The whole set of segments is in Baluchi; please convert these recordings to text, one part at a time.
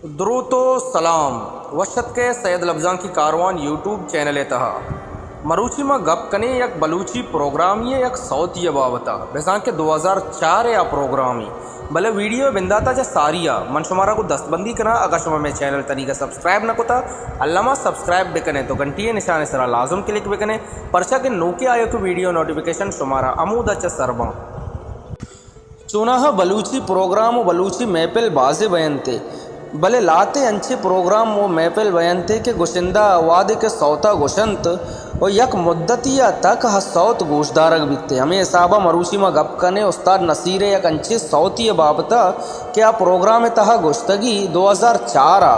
دروت و سلام، وش اتکے سید لبزانکی کاروان یوٹیوب چینل ءِ تہا۔ مروچی ما گپ کنیں یک بلوچی پروگرامی ءِ یک سوتی ءِ بابت ءَ، بزاں کہ دو ہزار چار ءِ آ پروگرامی، بلے ویڈیو ءِ بندات ءَ چہ ساری ءَ من شمارا گوں دستبندی کناں، اگاں شما مئے چینل تنیگا سبسکرائب نہ کتا، الما سبسکرائب بکنیں تو گھنٹی ءِ نشان ءِ سرا لازم کلک بکنیں، پرچا کہ نوکیں آیوکیں ویڈیو نوٹیفیکیشن شمارا ہمودا چہ سر باں۔ چوناہا بلوچی پروگرام و بلوچی محفل بازے بینت، بلے لہتے انچیں پروگرام و محفل بینت کہ گشندہ وہدے کہ سوتا گشنت و یک مدتی ءَ تک آ سوت گوشدارگ بیت۔ ہمے حسابا مروچی ما گپ کنیں استاد نصیر ءِ یک انچیں سوتی ءِ بابت ءَ کہ آ پروگرام ءِ تہا گشتگی دو ہزار چار ءَ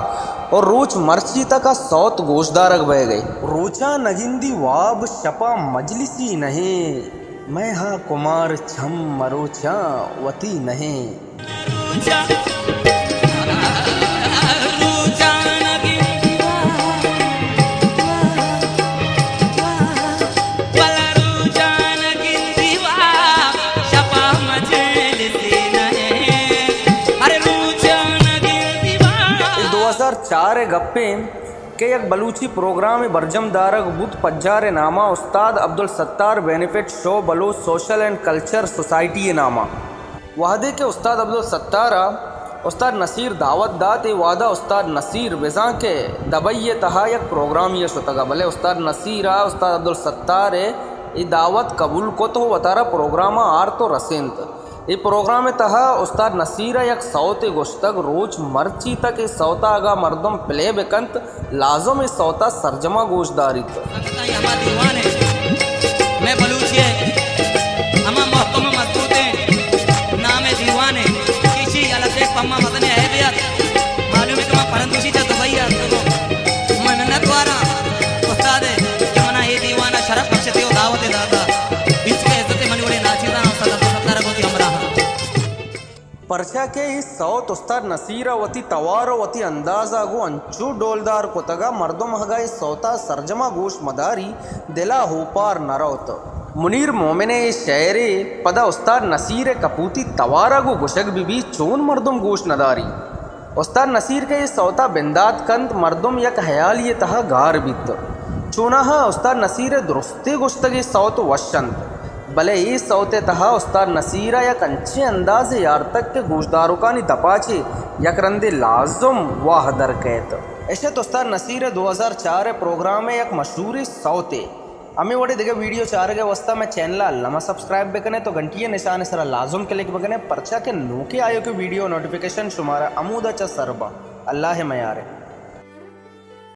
و روچ مرچی تک آ سوت گوشدارگ بئیگ ءَ۔ روچاں نگندی واب، شپاں مجلسی نہیں، مئے ہاں کمار چم مروچاں وتی نہیں۔ اے دو ہزار چار ءِ گپیں کہ یک بلوچی پروگرامے برجم دارگ بوت، پجار ءِ ناما استاد Abdussattar benefit show Baloch social and culture society ءِ ناما۔ وہدے کہ استاد عبدالستار ءَ استاد نصیر دعوت دات، اے وہدا استاد نصیر بزاں کہ دبئی ءِ تہا یک پروگرامی ءَ شتگ ءَ، بلے استاد نصیر ءَ استاد عبدالستار ءِ اے دعوت قبول کت و وتارا پروگرام ءَ آرت و رسینت۔ اے پروگرام ءِ تہا استاد نصیر ءَ یک سوتے گوشتگ، روچ مرچی تک اے سوتا اگاں مردم پلے بکنت، لازم اے سوتا سرجما گوش داریت۔ ہما دیوان ءَ مئے بلوچی ءِ ہما محکم ءُ مضبوطیں نام ءِ دیوان ءَ، ایشی الگ ایک پما مزنیں عیبے ات۔ معلوم ہے کہ من پرندوشی چہ دبئی ءَ اتکگوں۔ من منت واراں استاد ءِ کہ منا اے دیوان ءَ شرف بخشتے و دعوت داتا۔ اس کے عزت منی وڑیں ناچیزاں استاد عبدالستار ءَ گوں وتی ہمراہ۔ پرچا کہ اے سوت استاد نصیر ءَ وتی توار ءُ وتی انداز ءَ گوں انچو ڈولدار کتگ ءَ مردم اگاں اے سوت ءَ سرجم ءَ گوش مداری، دل ءَ اوپار نہ روت۔ منیر مومن ءِ اے شئیرے پدا استاد نصیر ءِ کپوتی توار ءَ گوں گوشگ بہ بیت، چون مردم گوش نداری؟ استاد نصیر کہ اے سوت ءَ بندات کنت، مردم یک ہیالی ءِ تہا گار بیت۔ چوناہا استاد نصیر ءِ درستے گوشتگیں سوت وش انت، بلے اے سوت ءِ تہا استاد نصیر ءَ یک انچیں اندازے یارتگ کہ گوشداروکانی دپ ءَ چہ یک رندے لازم واہ در کئیت۔ اش ات استاد نصیر ءِ دو ہزار چار ءِ پروگرام ءِ یک مشہوریں سوتے۔ ہمے وڑیں دگہ ویڈیو چارگ ءِ واستہ مئے چینل ءَ الما سبسکرائب بکنے تو گھنٹی ءِ نشان ءِ سرا لازم کلک بکنے، پرچا کہ نوکیں آیوکیں ویڈیو نوٹیفیکیشن شمارا ہمودا چہ سر باں۔ اللہ ءِ میار ءَ۔